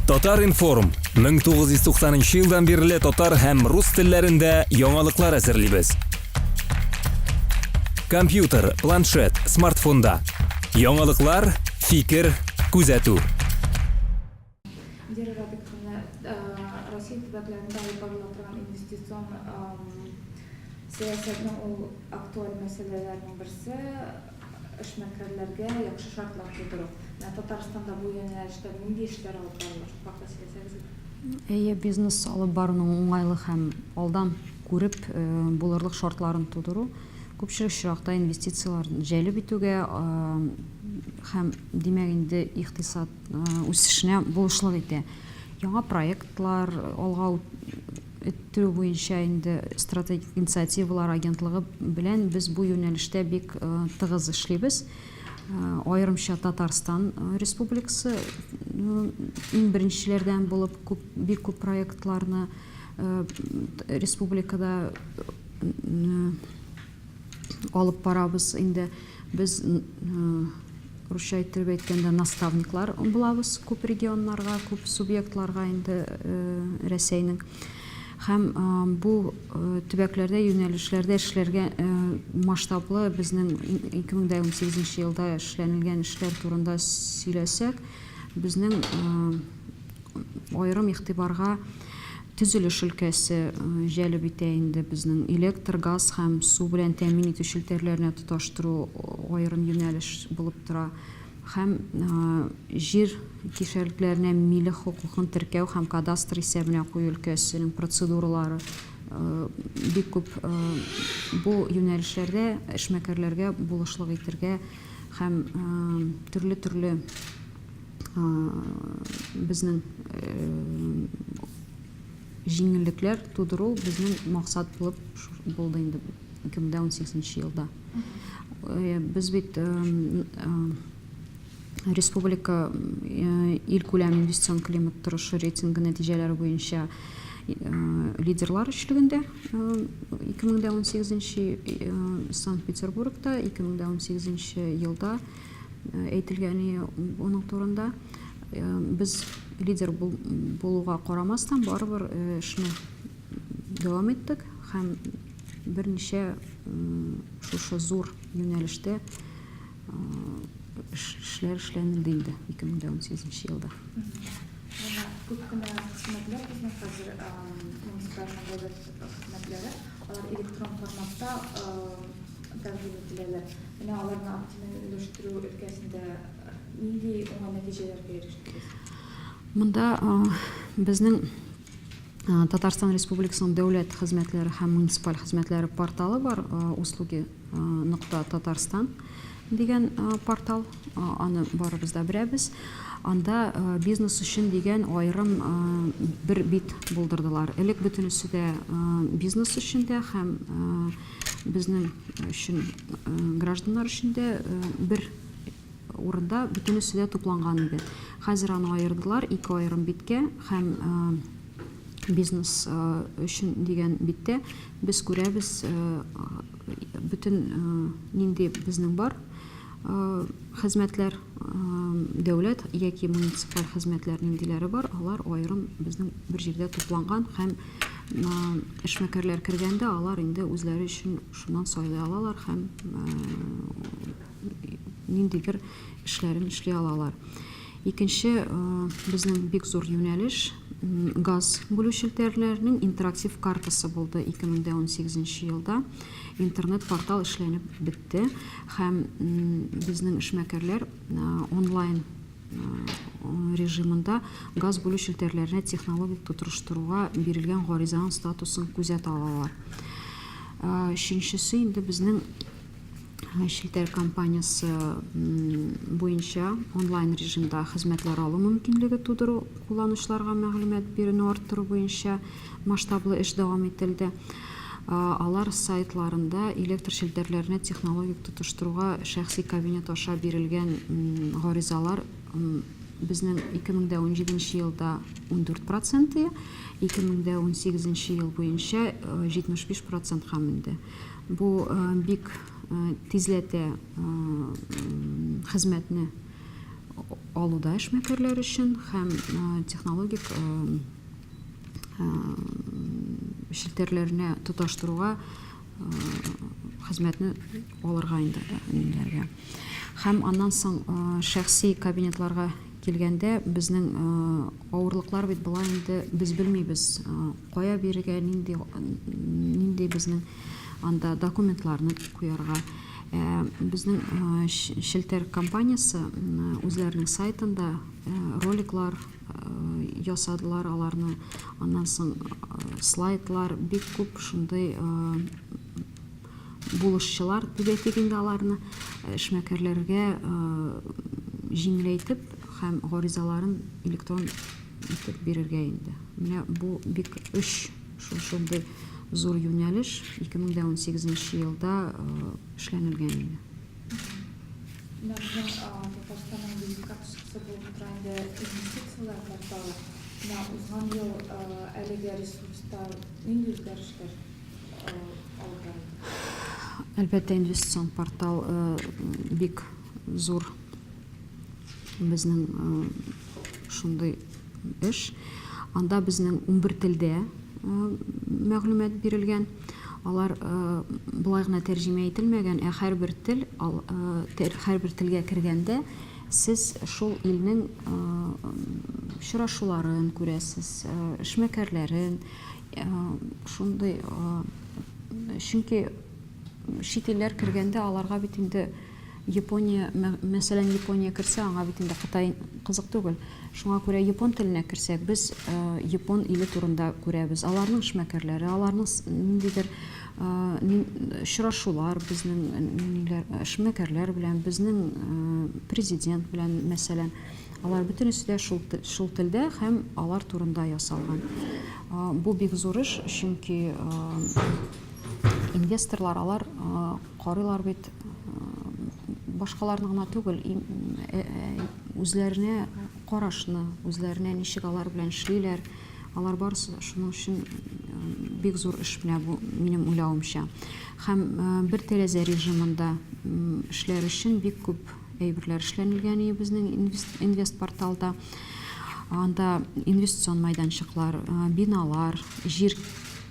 Татар-информ, 1990 нчы елдан бирле татар һәм рус телләрендә яңалыклар әзерлибез. Компьютер, планшет, смартфонда. Яңалыклар, фикер, күзәтү. Индира Рабиковна, Россия төбәкләрендә алып барыла торган инвестицион сәясәтнең ул актуаль мәсьәләләрнең берсе. Эшмәкәрләргә яхшы шартлар тудыру. Менә Татарстанда бу юнәлештә нинди эшләр алып барыла? Шул хакта сөйләсәгез иде. Әйе, бизнес алып баруның уңайлы һәм алдан күреп булырлык шартларын тудыру күпчелек очракта инвестицияләрне җәлеп итүгә һәм, димәк инде, икътисад үсешенә булышлык итә. Яңа проектлар алга Иттерү буенча инде стратегик инициативалар агентлыгы белән без бу юнәлештә бик тыгыз эшлибез. Аерымча Татарстан Республикасы иң беренчеләрдән булып күп, бик күп проектларны республикада алып барабыз. Инде без русча иттереп әйткәндә наставниклар булабыз күп регионнарга, күп субъектларга инде Рәсәйнең. Һәм бу төбәкләрдә, юнәлешләрдә эшләргә масштаблы безнең 2018 елда эшләнелгән эшләр турында сөйләсәк, безнең Аерым игътибарга төзелеш өлкәсе җәлеп итә инде безнең электр, газ һәм су белән тәэмин итү челтәрләренә тоташтыру аерым юнәлеш булып тора һәм җир кишәрлекләренә милек хокукын теркәү һәм кадастр исәбенә кую өлкәсенең процедуралары бик күп бу юнәлешләрдә эшмәкәрләргә булышлык итергә һәм төрле-төрле безнең җиңеллекләр тудыру безнең максат булып булды инде 2018 елда. Без бит республика илкүләм инвестицион климат торышы рейтингы нәтиҗәләре буенча лидерлар өчлегендә 2018 Санкт-Петербургта 2018 елда әйтелгән аның турында. Без лидер булуга карамастан, барыбер эшне дәвам иттек һәм берничә шушы зур юнәлештә эшләр эшләнелде инде 2018 елда. Менә күп кенә хезмәтләр безнең хәзер муниципаль һәм дәүләт хезмәтләре, алар электрон форматта тәкъдим ителәләр. Менә аларны оптимальләштерү өлкәсендә нинди уңай нәтиҗәләргә ирештегез? Монда безнең Татарстан Республикасының дәүләт хезмәтләре һәм муниципаль хезмәтләре порталы бар, услуги нокта Татарстан дигән портал, аны барыбыз да беләбез. Анда бизнес өчен дигән аерым бер бит булдырдылар. Элек бөтенесе дә бизнес өчен дә һәм Безнең өчен, гражданнар өчен дә бер урында бөтенесе дә тупланган иде. Хәзер аны аердылар ике аерым биткә һәм бизнес өчен дигән биттә без күрәбез бөтен нинди безнең бар хезмәтләр, дәүләт яки муниципаль хезмәтләр ниндиләре бар, алар аерым безнең бер җирдә тупланган һәм эшмәкәрләр кергәндә алар инде үзләре өчен шуннан сайлый алалар һәм ниндидер эшләрен эшли алалар. Икенче безнең бик зур юнәлеш газ бүлү челтәрләренең интерактив картасы булды 2018 елда. Интернет-портал эшләнеп бетте һәм безнең эшмәкәрләр онлайн режимында газ бүлү челтәрләренә технологик тотырыштыруга бирелгән гаризаның статусын күзәтә алалар. Өченчесе инде безнең челтәр компаниясе буенча онлайн режимда хезмәтләр алу мөмкинлеге тудыру, кулланучыларга мәгълүмат бирүне арттыру буенча масштаблы эш дәвам ителде. Алар сайтларында электр челтәрләренә технологик тотыштыруга шәхси кабинет аша бирелгән гаризалар безнең 2017 нче елда 14 процент, 2018 нче ел буенча 75 процентка менде. Бу бик тизләтә хезмәтне. алуда эшмәкәрләр өчен һәм технологик челтәрләренә тоташтыруга хезмәтне алырга инде ниләргә. Һәм аннан соң шәхси кабинетларга килгәндә, безнең авырлыклар бит болай инде без белмибез, кая бирергә, нинди нинди безнең анда документларны куярга. Ә безнең челтәр компаниясе үзләренең сайтында роликлар ясадылар аларны. Аннан соң слайдлар, бик күп шундый булышчылар дип әйтик инде аларны, эшмәкәрләргә җиңеләйтеп һәм гаризаларын электрон итеп бирергә инде. Менә бу бик өч шушындый зур юнәлеш 2018 нче елда эшләнелгән иде. Менә безнең Татарстанның визит карточкасы булып тора инде инвестицияләр порталы. Менә узган ел әлеге ресурста нинди үзгәрешләр алып барылды? Әлбәттә, инвестицион портал бик зур безнең шундый эш. Анда безнең 11 телдә мәгълүмат бирелгән. Алар болай гына тәрҗемә ителмәгән, ә һәрбер тел, һәрбер телгә кергәндә сез шул илнең очрашуларын күрәсез, эшмәкәрләрен, шундый, чөнки чит илләр кергәндә аларга бит инде Япония, мәсәлән, Япония керсә, аңа бит инде Кытай кызык түгел. Шуңа күрә япон теленә керсәк, без япон иле турында күрәбез. Аларның эшмәкәрләре, аларның ниндидер очрашулар безнең ниләр, эшмәкәрләр белән, безнең президент белән, мәсәлән. Алар бөтенесе дә шул, шул телдә һәм алар турында ясалган. Бу бик зур эш, чөнки инвесторлар алар Карыйлар бит, башкаларны гына түгел, үзләренә карашны, үзләренә ничек алар белән эшлиләр, алар барысы шуның өчен бик зур эш менә бу, минем уйлавымча. Һәм бер тәрәзә режимында эшләр өчен бик күп әйберләр эшләнелгән иде безнең инвестпорталда. Анда инвестицион майданчыклар, биналар, җир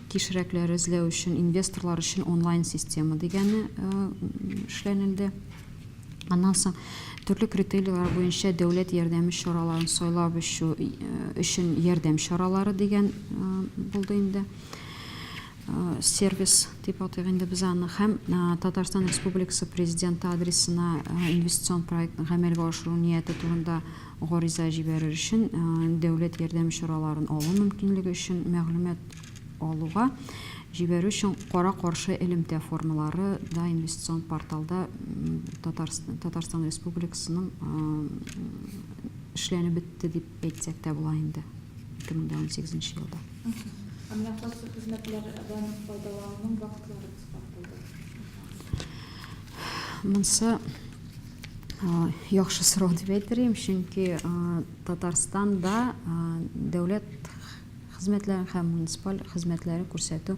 Кишрәкләр эзләү өчен инвесторлар өчен онлайн система дигәне эшләнелде. Аннан соң төрле критерийлар буенча дәүләт ярдәме чараларын сайлап өчү өчен ярдәм чаралары дигән булды инде. Сервис дип атыйк инде без аны. Һәм Татарстан Республикасы Президенты адресына инвестицион проектны гамәлгә ашыру нияте турында Гариза җибәрер өчен дәүләт ярдәм чараларын алу мөмкинлеге өчен мәгълүмат алуга җибәрү өчен кара-каршы элемтә формалары да инвестицион порталда Татарстан Республикасының эшләнеп бетте дип әйтсәк тә була инде 2018 нче елда. Ә менә кайсы хезмәтләрдән файдалануның вакытлары кыскартылды? Монсы Яхшы сорау дип әйтер идем, чөнки Татарстанда дәүләт хезмәтләрен һәм муниципаль хезмәтләре күрсәтү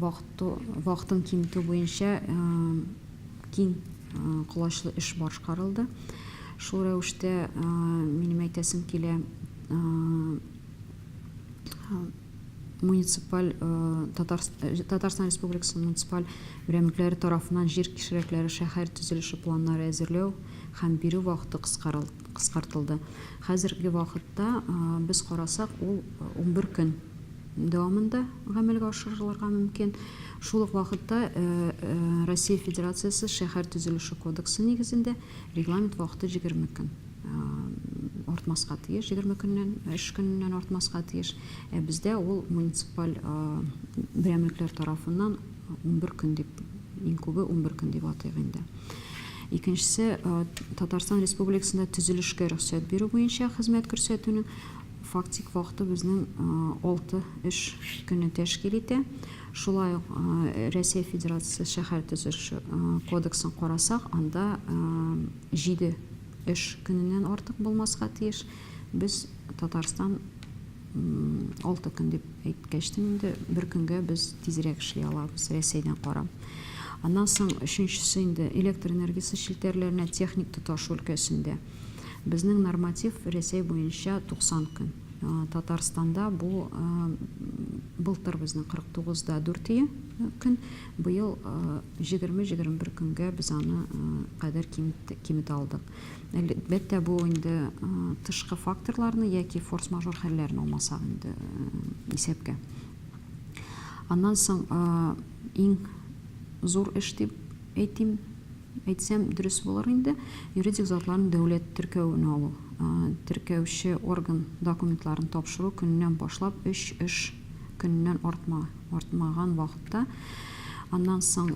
вакытын киметү буенча киң колачлы эш башкарылды. Шул рәвештә минем әйтәсем килә, муниципаль Татарстан Республикасының муниципаль берәмлекләре тарафыннан җир кишәрлекләре шәһәр төзелеше планнары әзерләү һәм бирү вакыты кыскартылды. Хәзерге вакытта без карасак, ул 11 көн дәвамында гамәлгә ашырылырга мөмкин. Шул ук вакытта Россия Федерациясе Шәһәр төзелеше кодексы нигезендә регламент вакыты 20 көн. Артмаска тиеш, 20 көннән, эш көненнән артмаска тиеш. Ә бездә ул муниципаль берәмлекләр тарафыннан 11 көн дип, иң күбе 11 көн дип атыйк инде. Икенчесе, Татарстан Республикасында төзелешкә рөхсәт бирү буенча хезмәт күрсәтүнең фактик вакыты безнең 6 эш көне тәшкил итә. Шулай ук Рәсәй Федерациясе шәһәр төзелеше кодексын карасак, анда 7 эш көненнән артык булмаска тиеш. Без Татарстан 6 көн дип әйткәчтен инде, бер көнгә без тизрәк эшли алабыз Рәсәйдән карап. Аннан соң өченчесе инде электр энергиясе челтәрләренә техник тоташу өлкәсендә. Безнең норматив Рәсәй буенча 90 көн. Татарстанда бу былтыр безнең 49 да 4 көн, быел 20-21 көнгә без аны кадәр киметә алдык. Әлбәттә, бу инде тышкы факторларны яки форс-мажор хәлләрне алмасак инде исәпкә. Аннан соң иң зур эш дип әйтим, әйтсәм дөрес булыр инде, юридик затларның дәүләт теркәвен алу. Теркәүче орган документларын тапшыру көненнән башлап өч эш көненнән артма, артмаган вакытта. Аннан соң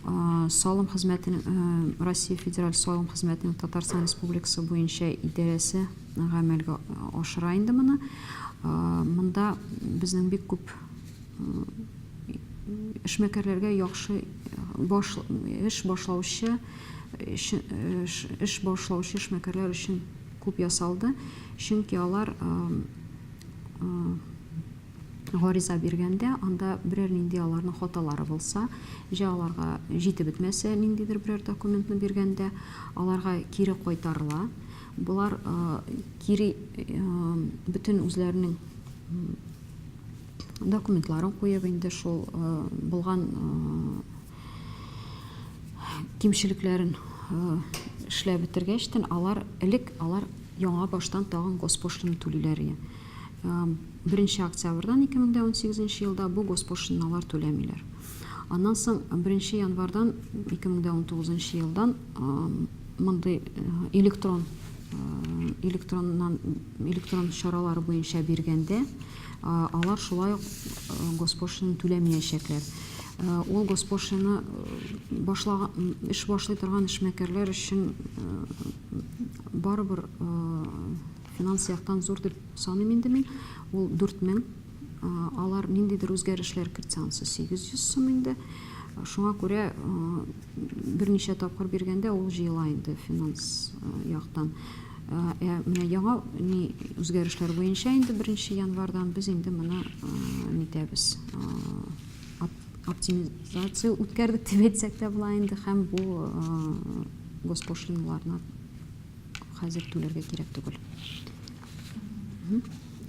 салым хезмәтенең, Россия Федераль салым хезмәтенең Татарстан Республикасы буенча идарәсе гамәлгә ашыра инде моны. Монда безнең бик күп эшмәкәрләргә яхшы баш, эш башлаучы эш башлаучы эшмәкәрләр өчен күп ясалды, чөнки алар гариза биргәндә анда берәр нинди аларның хаталары булса, җә аларга җитеп бетмәсә ниндидер берәр документны биргәндә, аларга кире кайтарыла. Болар кире бөтен үзләренең документларын куеп инде шул булган кимчелекләрен эшләп бетергәчтен алар элек алар яңа баштан тагын госпошлина түлиләр иде. Беренче октябрьдан 2018 елда бу госпошлина алар түләмиләр. Аннан соң беренче январьдан 2019 елдан мондый электрон электроннан электрон чаралары буенча биргәндә алар шулай ук госпошлина түләмәячәкләр. Ул госпошлина башлаган эш башлый торган эшмәкәрләр өчен барыбер финанс яктан зур дип саныйм инде мин. Ул 4000 алар ниндидер үзгәрешләр кертсә, анысы 800 сум инде. Шуңа күрә берничә тапкыр биргәндә ул җыела инде финанс яктан. Ә менә яңа ни үзгәрешләр буенча инде 1 январьдан без инде моны нитәбез. Оптимизация үткәрдек дип әйтсәк тә була инде һәм бу госпошлиналарны хәзер түләргә кирәк түгел.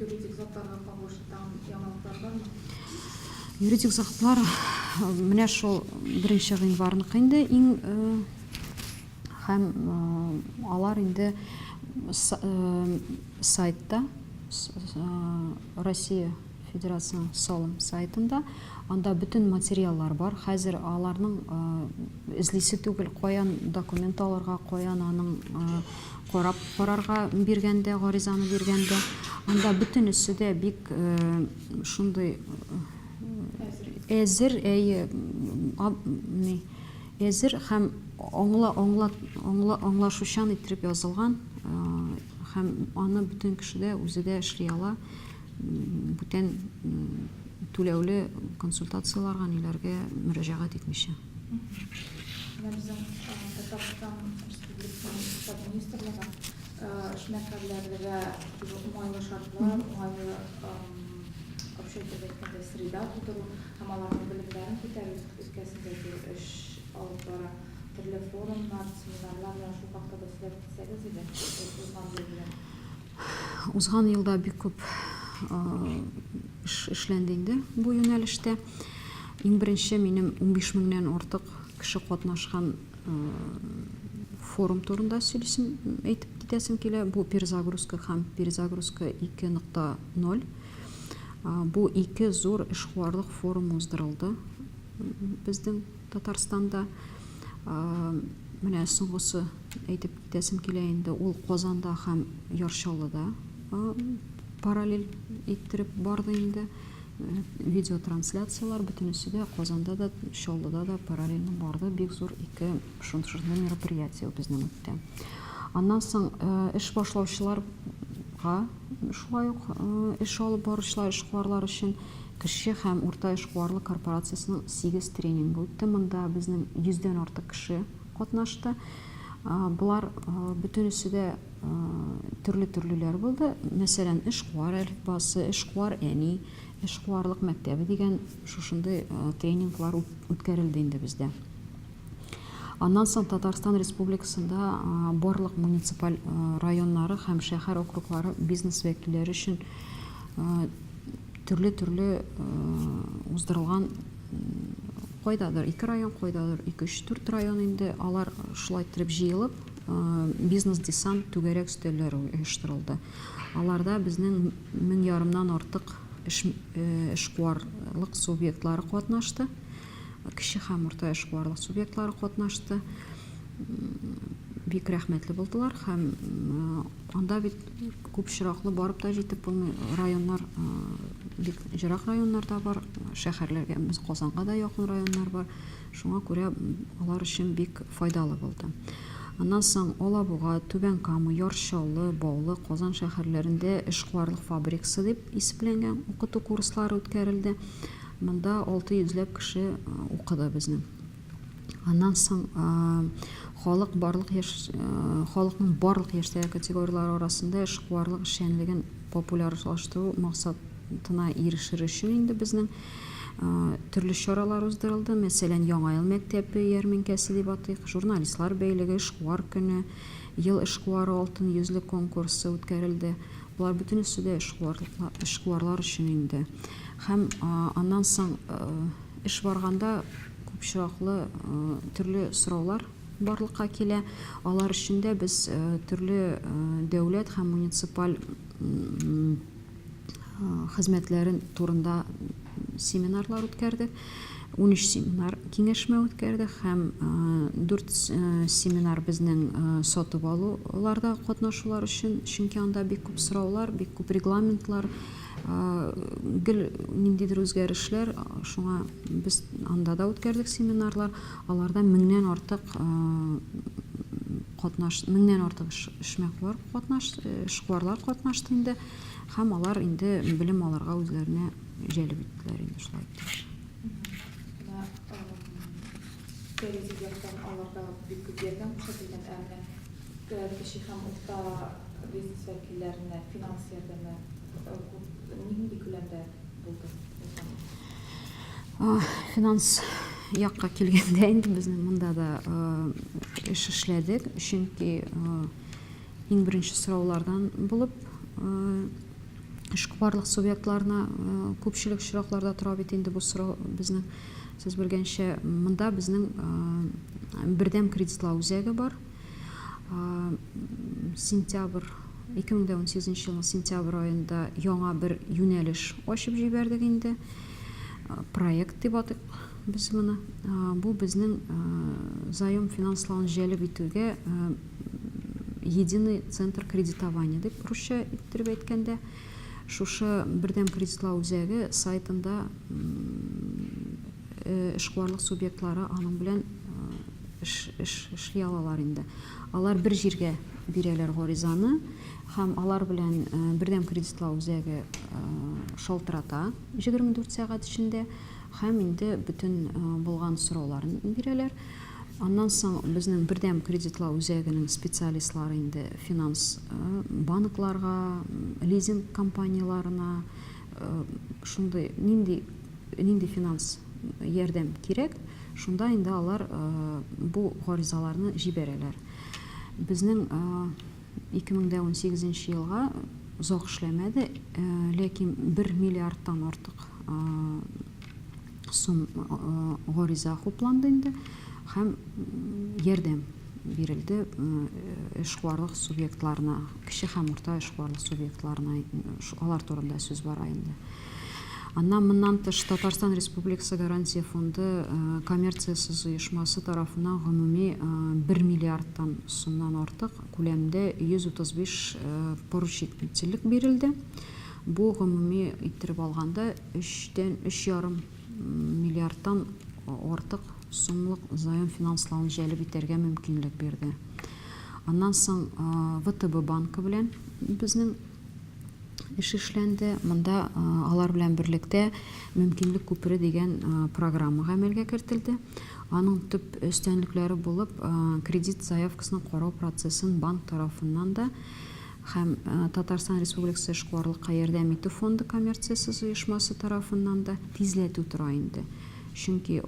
Юридик затларга кагылышлы тагын яңалыклар бармы? Юридик затлар менә шул 1 гыйнварныкы инде иң һәм алар инде сайтта Россия Федерациясенең салым сайтында анда бөтен материаллар бар. Хәзер аларның эзлисе түгел, каян документ алырга, каян аның карап карарга биргәндә, гаризаны биргәндә. Анда бөтенесе дә бик шундый әзер, әйе, ни, әзер һәм аңла, аңла, аңла, аңлашучан иттереп язылган һәм аны бөтен кеше дә үзе дә эшли ала. Бүтән түләүле консультацияләргә, ниләргә мөрәҗәгать итмичә. Менә безнең Татарстан Республикасының Икътисад министрлыгы эшмәкәрләргә уңайлы шартлар, уңайлы, русча итеп әйткәндә, среда тудыру һәм аларның белемнәрен күтәрү өлкәсендә зур эш алып бара. Төрле форумнар, семинарлар белән шул хакта да сөйләп китсәгез иде, узган ел белән. Узган елда бик күп эш эшләнде инде бу юнәлештә. Иң беренче минем 15 меңнән артык кеше катнашкан форум турында сөйлисем, әйтеп китәсем килә. Бу перезагрузка һәм перезагрузка 2.0. Бу ике зур эшкуарлык форумы уздырылды безнең Татарстанда. Менә соңгысы әйтеп китәсем килә инде, ул Казанда һәм Яр Чаллыда параллель иттереп барды инде. Видеотрансляцияләр бөтенесе дә Казанда да, Чаллыда да параллельно барды. Бик зур ике шундый мероприятие безнең үтте. Аннан соң эш башлаучыларга шулай ук эш алып баручылар, эшкуарлар өчен Кече һәм урта эшкуарлык корпорациясенең сигез тренингы үтте. Монда безнең йөздән артык кеше катнашты. Болар бөтенесе дә төрле-төрлеләр булды. Мәсәлән, эшкуар әлифбасы, эшкуар әни, эшкуарлык мәктәбе дигән шушындый тренинглар үткәрелде инде бездә. Аннан соң Татарстан Республикасында барлык муниципаль районнары һәм шәһәр округлары бизнес вәкилләре өчен төрле-төрле уздырылган кайдадыр ике район, кайдадыр ике, өч, дүрт район инде алар шулай иттереп җыелып, бизнес-десант түгәрәк өстәлләре оештырылды. Аларда безнең мең ярымнан артык эш, эшкуарлык субъектлары катнашты. Кече һәм урта эшкуарлык субъектлары катнашты. Бик рәхмәтле булдылар һәм анда бит күп очраклы барып та җитеп булмый. Районнар бик җырак районнар да бар, шәһәрләргә, без Казанга да якын районнар бар. Шуңа күрә алар өчен бик файдалы булды. Аннан соң Алабуга, Түбән Кама, Яр Чаллы, Баулы, Казан шәһәрләрендә эшкуарлык фабрикасы дип исемләнгән укыту курслары үткәрелде. Монда 600 ләп кеше укыды безнең. Аннан соң халык барлык яшь халыкның барлык яшьтәге категорияләре арасында эшкуарлык эшчәнлеген популярлаштыру максатына ирешер өчен инде безнең төрле чаралар уздырылды. Мәсәлән, Яңа ел мәктәбе ярминкәсе дип атыйк, журналистлар бәйлеге, эшкуар көне, Ел эшкуары алтын йөзлек конкурсы үткәрелде. Болар бөтенесе дә эшкуарлар өчен инде. Һәм аннан соң эш барганда күп очраклы төрле сораулар барлыкка килә. Алар өчен дә без төрле дәүләт һәм муниципаль хезмәтләрен турында семинарлар үткәрдек. 13 семинар киңәшмә үткәрдек һәм 4 семинар безнең сатып алуларда катнашулар өчен, чөнки анда бик күп сораулар, бик күп регламентлар, гел ниндидер үзгәрешләр, шуңа без анда да үткәрдек семинарлар. Аларда меңнән артык катнаш, меңнән артык эшмәкүар катнаш, эшкуарлар катнашты инде һәм алар инде белем алырга үзләренә җәлеп иттеләр инде шулай итеп. Менә теоретик яктан аларга бик күп ярдәм күрсәтелгән, ә менә кече һәм урта бизнес вәкилләренә финанс ярдәме күп, нинди күләмдә булды узган ел? Финанс якка килгәндә инде безнең монда да эш эшләдек, чөнки иң беренче сораулардан булып эшкуарлык субъектларына күпчелек очракларда тора бит инде бу сорау безнең. Сез белгәнчә, монда безнең бердәм кредитлау үзәге бар. Сентябрь 2018 елның сентябрь аенда яңа бер юнәлеш ачып җибәрдек инде. Проект дип атыйк без моны. Бу безнең заем финанславын җәлеп итүгә Единый центр кредитования дип русча иттереп әйткәндә, шушы бердәм кредитлау үзәге сайтында эшкуарлык субъектлары аның белән эш, эш, эшли алалар инде. Алар бер җиргә бирәләр гаризаны һәм алар белән бердәм кредитлау үзәге шалтырата 24 сәгать эчендә һәм инде бөтен булган сорауларын бирәләр. Аннан соң безнең бердәм кредитлау үзәгенең специалистлары инде финанс банкларга, лизинг компанияләренә шундый нинди нинди финанс ярдәм кирәк, шунда инде алар бу гаризаларны җибәрәләр. Безнең 2018 елга озак эшләмәде, ләкин 1 миллиардтан артык сум гариза хупланды инде һәм ярдәм бирелде эшкуарлык субъектларына, кече һәм урта эшкуарлык субъектларына, алар турында сүз бара инде. Аннан моннан тыш Татарстан Республикасы Гарантия фонды коммерциясез оешмасы тарафыннан гомуми 1 миллиардтан сумнан артык күләмдә 135 поручительлек бирелде. Бу гомуми иттереп алганда өчтән өч ярым миллиардтан артык сумлык заем финанславын җәлеп итәргә мөмкинлек бирде. Аннан соң ВТБ банкы белән безнең эш эшләнде. Монда алар белән берлектә Мөмкинлек күпере дигән программа гамәлгә кертелде. Аның төп өстенлекләре булып кредит заявкасын карау процессын банк тарафыннан да һәм Татарстан Республикасы Эшкуарлыкка ярдәм итү фонды коммерциясез оешмасы тарафыннан да тизләтү тора инде. Чөнки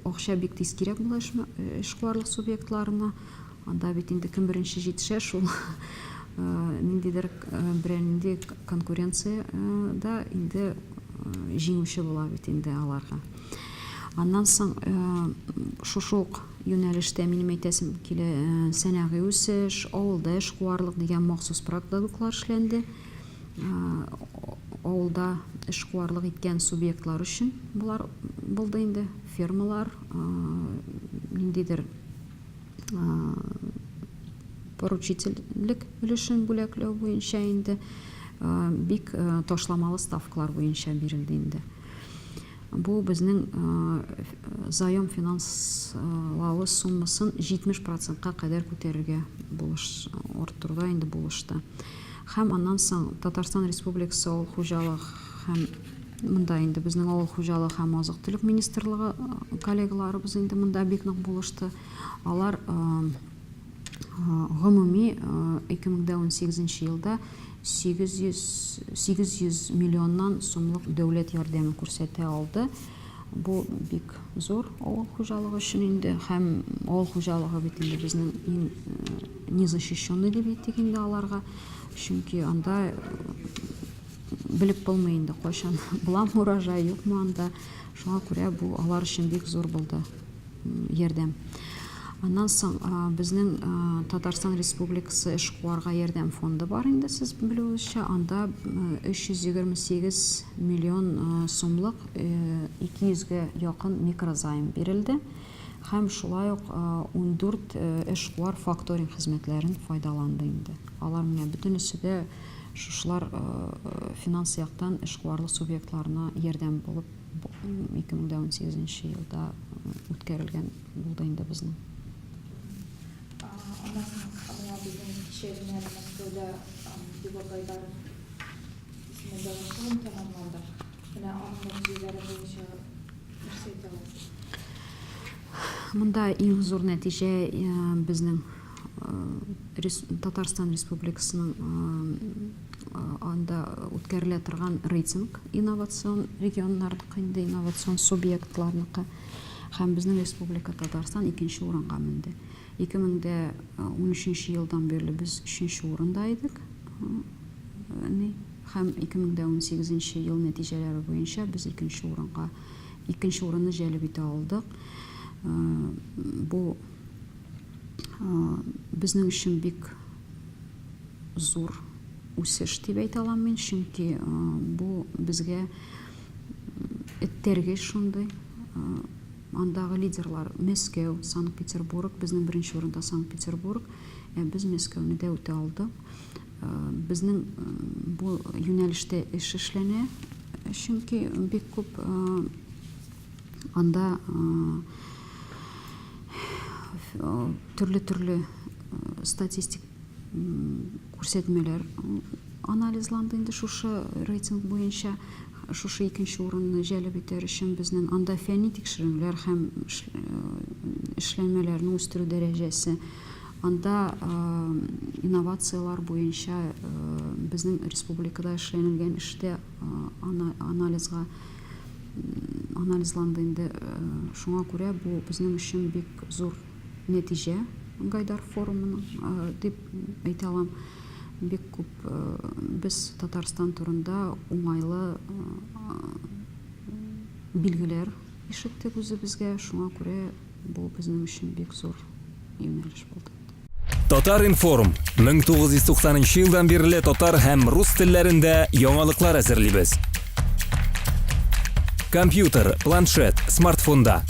акча бик тиз кирәк була эшкуарлык субъектларына. Анда бит инде кем беренче җитешә, шул ниндидер берәр нинди конкуренциядә инде җиңүче була бит инде аларга. Аннан соң шушы ук юнәлештә минем әйтәсем килә, сәнәгый үсеш, авылда эшкуарлык дигән махсус продуктлар эшләнде. Авылда эшкуарлык иткән субъектлар өчен болар булды инде, фермалар, ниндидер поручительлек өлешен бүләкләү буенча инде бик ташламалы ставкалар буенча бирелде инде. Бу безнең заем финанславы суммасын 70 процентка кадәр күтәрергә булыш, арттыруда инде булышты. Һәм аннан соң Татарстан Республикасы авыл хуҗалыгы һәм монда инде безнең авыл хуҗалыгы һәм азык-төлек министрлыгы коллегаларыбыз инде монда бик нык булышты. Алар гомуми 2018 елда 800 800 миллионнан сумлык дәүләт ярдәме күрсәтә алды. Бу бик зур авыл хуҗалыгы өчен инде һәм авыл хуҗалыгы бит инде безнең иң незащищенный дип әйтик инде аларга. Чөнки анда белеп булмый инде кайчан буламы урожай, юкмы анда. Шуңа күрә бу алар өчен бик зур булды. ярдәм. Аннан соң безнең Татарстан Республикасы эшкуарга ярдәм фонды бар инде, сез белүегезчә, анда 328 миллион сумлык 200 гә якын микрозайм бирелде һәм шулай ук 14 эшкуар факторинг хезмәтләрен файдаланды инде. Алар менә бөтенесе дә шушылар финанс яктан эшкуарлык субъектларына ярдәм булып 2018 нче елда үткәрелгән булды инде безнең. Аннан соң менә безнең кичә генә әле Мәскәүдә Егор Гайдаров исемендәге форум тәмамланды. Менә аның нәтиҗәләре буенча нәрсә әйтә аласыз? Монда иң зур нәтиҗә безнең Татарстан Республикасының анда үткәрелә торган рейтинг инновацион регионнарныкы инде инновацион субъектларныкы һәм безнең Республика Татарстан икенче урынга менде. 2013 елдан бирле без өченче урында идек. Һәм 2018 ел нәтиҗәләре буенча без икенче урынга икенче урынны җәлеп итә алдык. Бу безнең өчен бик зур үсеш дип әйтә алам мин, чөнки бу безгә этәргеч шундый. Андагы лидерлар Мәскәү, Санкт-Петербург, безнең беренче урында Санкт-Петербург, ә без Мәскәүне дә үтә алдык. Безнең бу юнәлештә эш эшләнә, чөнки бик күп анда төрле-төрле статистик күрсәтмәләр анализланды инде шушы рейтинг буенча. Шушы икенче урынны җәлеп итәр өчен безнең анда фәнни тикшеренүләр һәм эшләнмәләрне үстерү дәрәҗәсе, анда инновацияләр буенча безнең республикада эшләнелгән эш тә анализга анализланды инде. Шуңа күрә бу безнең өчен бик зур нәтиҗә Гайдар форумының дип әйтә алам. Бик күп без Татарстан турында уңайлы билгеләр ишеттек үзебезгә. Шуңа күрә бу безнең өчен бик зур юнәлеш булды. Татар-информ, 1990 нчы елдан бирле татар һәм рус телләрендә яңалыклар әзерлибез. Компьютер, планшет, смартфонда.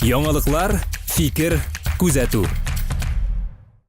Яңалыклар, фикер, күзәтү.